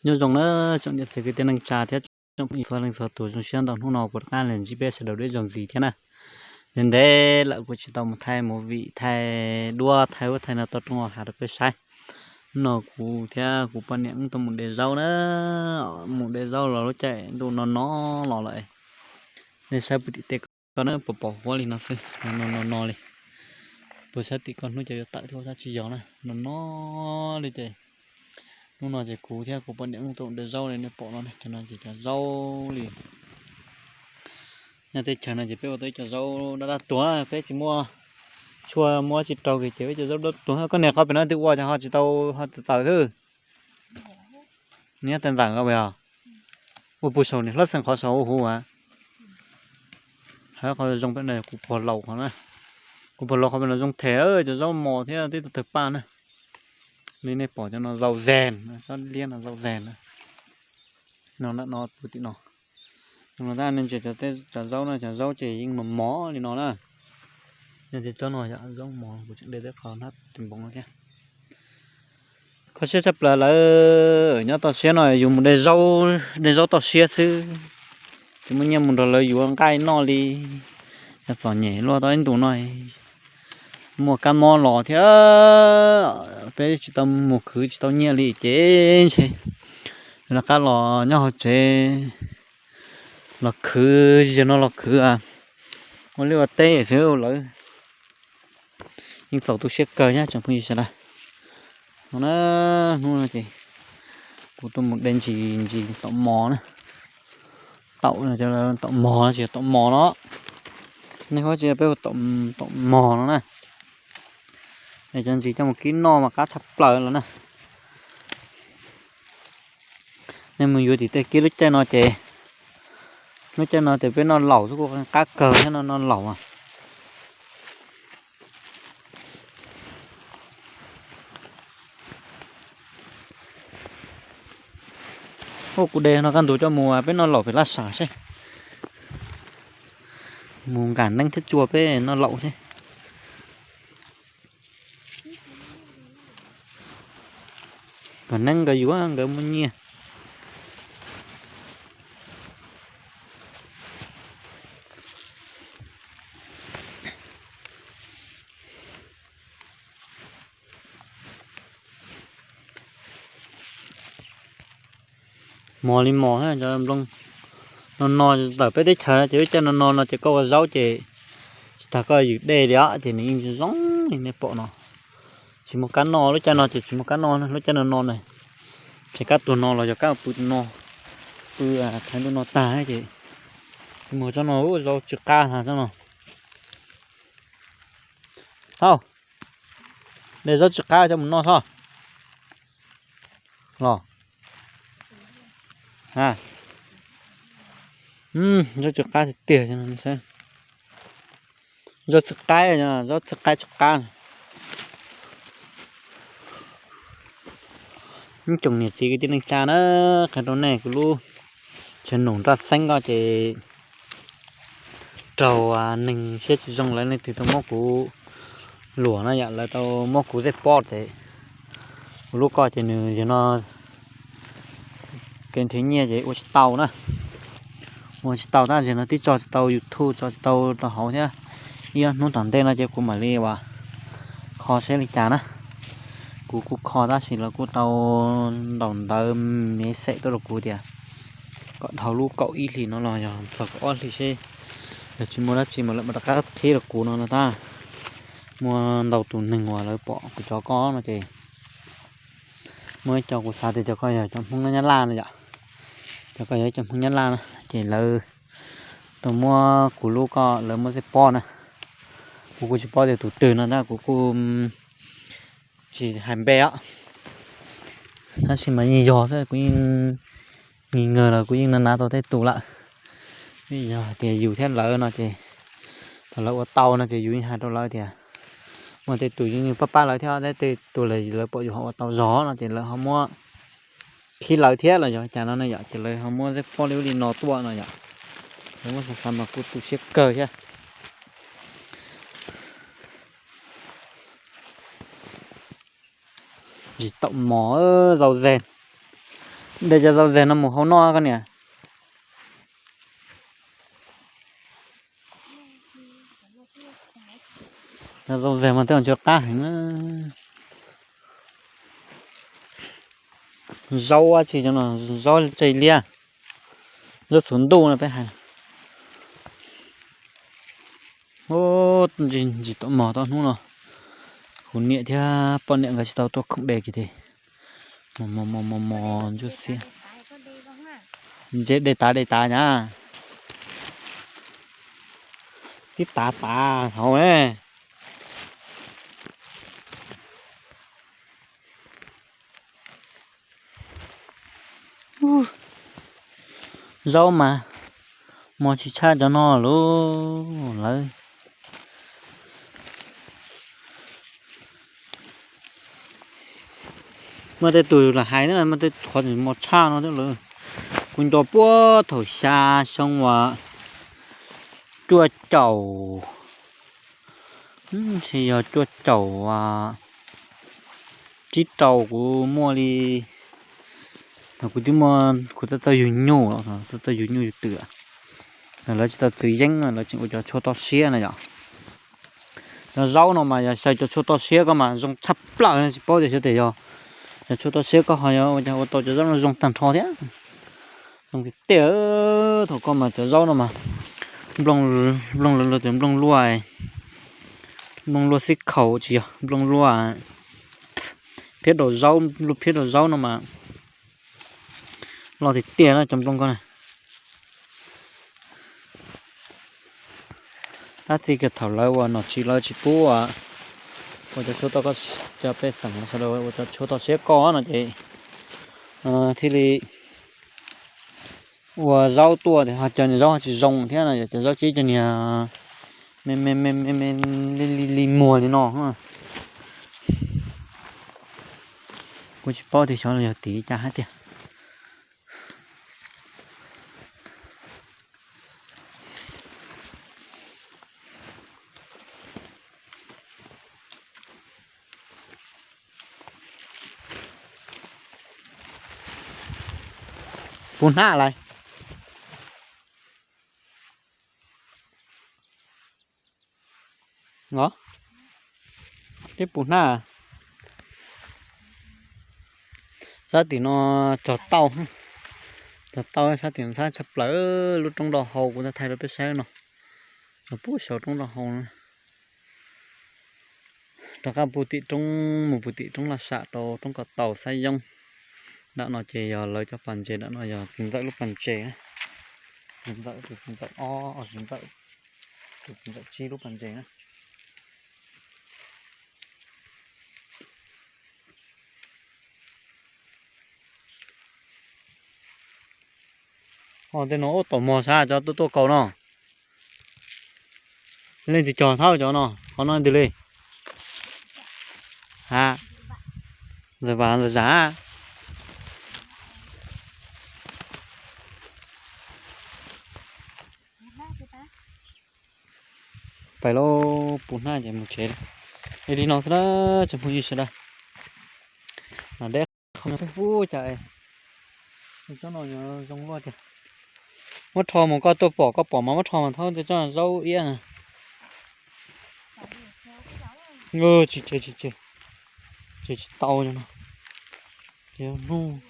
Nyob zoo na tsoom niam txiv kwv tij neej tsa thiab tsoom phooj ywg txhua leej txhua tus, zoo siab ntau hnub no kuv rov qab los ntsib peb sawv daws dua ib zaug ntxiv thiab na. Ntev ntev lawm kuv tsis tau mus thaij movie thaij duab thaij ub thaij no tau rooj hav rau peb saib. Hnub no kuv thiab kuv poj niam wb tuaj mus de zaub na, mus de zaub los lub caij ntuj no no los lawm. Nej saib puag tim tej ko na, pom pom huab li no xwb, no no no li. Puas saib tim ko hnub cov yuav tawm thiab ua sab tsis yog na, no no li ces. Hnub no ces kuv thiab kuv poj niam wb tuaj mus de zaub li nej pom no, cov no ces cov zaub li. Nyob teb chaws no ces peb ua tau ib co zaub dab dab tuag, peb tsis muaj tshuaj muab tsis rau kiag ces peb cov zaub dab tuag. Koj niam qhov pem no twb ua ces ho tsis tau ho tawm xwb. Nyob tej ntawm ko yog ua puag saum niam hlob xeem qhov saud ua huv as. Hab qhov zoo peb no kuv puag laus qhov na, kuv puag laus qhov pem no zoo them cov zaub mos thiab tib tug tawg paj na. Li nej pom cov no zaub zes, tsob liab no zaub zes na. No ntawm no puag tim no, no tab nej ntsia cov zaub no, cov zaub ces yeej mos mos li no na. Yog tias tsob no yog zaub mos, kuv tseem de tau qhov hnab tis npoov no thiab. Kho siab tshaj plaws lawm, nyob toj siab no yus mus de zaub, de zaub toj siab xwb, tsis muaj nyiaj mus nrog lawv yuav nqaij noj li. Yog txom nyem luaj tau ib ntus no, muaj kab mob los thiab, peb tsis tau mus khwv tsis tau nyiaj li ces ntshe rov qab los nyob hauv tsev, los khwv, yog no los khwv ua liaj ua teb xwb lawm. Yeej txaus tu siab kawg thiab tsoom phooj ywg sawv daws. No na, hnub no ces kuv tuaj mus de ntsis, ntsis taum mos na. Taum, taum mos no tsis yog taum mos no, nej huab tsis yog peb hu taum mos no na. Es cov ntsis coj mus kib noj mas qab tshaj plaws los na. Nej mus yuav tim tej kib lub caij no ces, lub caij no ces peb noj laum xwb kuj qab kawg thiab, noj noj laum. Ua kuv de no kaj ntug coj mus peb noj laum pem laj sam seb. Mus nqam neeb thiab cua peb noj laum seb. Kom neeb nkawd yuav nkawd muaj nyiaj. Mos li mos, cov nplooj no no tawm peb teb chaws ces lub caij no no no ces koj ua zaub ces tsis tas koj yws dej li os ces nws yeej zoo li nej pom no. Tsis muaj kab noj, lub caij no ces tsis muaj kab noj, lub caij no no na, ces kab tuag no los yog kab pw no, pw thaiv ntuj no tag ces tsis muaj tsob no, zaub tsw qab tsob no. Hauj, de zaub tsw qab coj mus noj txhob los. Zaub tsw qab tiag tiag. Zaub tsw qaib, zaub tsw qaib tsw qab. Ib tsoom niam txiv kwv tij neej tsa na, qhia rau nej kuv lub tshav num nraj xeeb ko ces raug neeg siab tsis zoo lawv leej twg tau muab kuv luam no yom, lawv tau muab kuv zej pob ces kuv lub ko ces nws yog no kev nrhiav nyiaj ces ua tsis tau na. Ua tsis tau tab sis no twb tso tsis tau YouTube, tso tsis tau rau hauv thiab. Ib ob hnub tom ntej no ces kuv mam li ua kho seb li cas na. Kuv kuj kho tab sis lawv kuj tau ntaus ntawv me xeem tuaj rau kuv tias kom dhau lub kaum ib hlis no los yog txog kaum ob hlis seb yog tsis muaj dab tsi mas lawv mam rov qab qhib rau kuv no no tab. Muaj ntau tus neeg uas lawv pom kuv cov ko no ces muaj ib co kuv xav tias cov ko yog cov Hmoob Nyab Laj no yom. Cov ko yog ib co Hmoob Nyab Laj na ces lawv tau muab kuv lub ko lawv muab zej pob na. Kuv kuj tsis paub tias tus twg no tab kuv kuj tsis hais npe os. Tab sis mas yeej yog xwb, kuv yeej nghi ngờ los kuv yeej nav nav tau tej tus lawm. Vim yog tias yus thiab lawv no ces thaum lawv ua tau no ces yus yeej hais rau lawv tias muaj tej tus yeej pab pab lawv thiab, tej tus lawv pom yus ho ua tau zog no ces lawv ho muab khib lawv thiab los yog cas no ne yom, ces lawv ho muab zej pob li ub li no tuaj no yom. Lawv muab xav xav mas kuj tu siab kawg thiab. Ntsis taum mos, zaub zeg, De cov zaub zeg no mus hau noj koj niam. Cov zaub zeg mas twb ntsw qab heev na. Zaub dab tsi cov no, zaub tseg liab, zaub txhuv ntuj no peb hais. Ntsis tom mog tau hnub no, kuv niam thiab poj niam nkawd tsis tau tuaj khoom de kiag thiab. Mos mos mos mos ntsuab xiab. Ntshe de tav de tav nyab. Tib tav tav hauv ne. Zaub mas mos tsis tshaj cov no lawm. Muaj tej tus lam hais na, muaj tej qhov mos tshaj no thiab lawm. Kuv nco puag thaum xya xyoo uas cuaj caum, ntshe yog cuaj caum tsib rau kuv muaj li, thaum kuv twb muaj, kuv txawj txawj yug nyuj, txawj txawj yug nyuj yug twm, lawv tsis tau txwv yeeb, lawv tseem ua cov tshuaj toj siab na yom. Cov zaub no mas yog xyaw cov tshuaj toj siab koj mas zoo tshaj plaws, tsis paub tias xyov tias yog cov tshuaj toj siab koj ho yog ua cas ua tau cov zaub no zoo tag nrho thiab. Zoo tiag tiag. Thaum koj mas cov zaub no mas nplooj, nplooj luaj, nplooj luaj, nplooj luaj xib khaus tsis yog, nplooj luaj phiab daus zaub, luaj phiab daus zaub no mas loj tiag tiag na cov nplooj koj na. Tab txij kiag thaum lawv uas nom tswv lawv tsis pub ua cov tshuaj toj, cov pej xeem sawv daws ua cov tshuaj toj siab koj no ces thiaj li ua zaub tuaj tias ho cov niag zaub tsis zoo thiab no, yog cov zaub ces cov niag me me me me me li li muag li no. Kuv tsis paub tias xyov los yog tim li cas hab tiag. Puv hnab lawm. Os, twb puv hnab. Sab tim no cog tau, cog tau sab tim no tshaj plaws lub roob nroj hau kuv thaij rau peb saib no. Cog puag saum roob nroj hau na. Rov qab puag tim roob, mus puag tim roob laj sam rau roob ko taus Xab Yoob. Nram no ces yog lawv cov pas ntses, nram no yog txiv ntxawm lub pas ntses. Txiv ntxawm, tus txiv ntxawm ob, txiv ntxawm, tus txiv ntxawm tsib lub pas ntses na. Ho tej no ub tom mog sab cov tuaj tuaj kaus no. Leej twg cog thawb cov no, qhov no ntws li. Ha, ntxawm vam ntxawm zam. Pais lauj, puv hnab ces mus tsev. Es li no xwb na tsoom phooj ywg sawv daws. Mas deb qhov no peb ub cas es tsob no yuav zoo luaj tiag. Muab rho mus koj tuaj pom, koj pom mas muab rho mas thaub tej tsob zaub iab na. Tsis tseg, tsis tseg, tseg tsis tau no. Ces hnub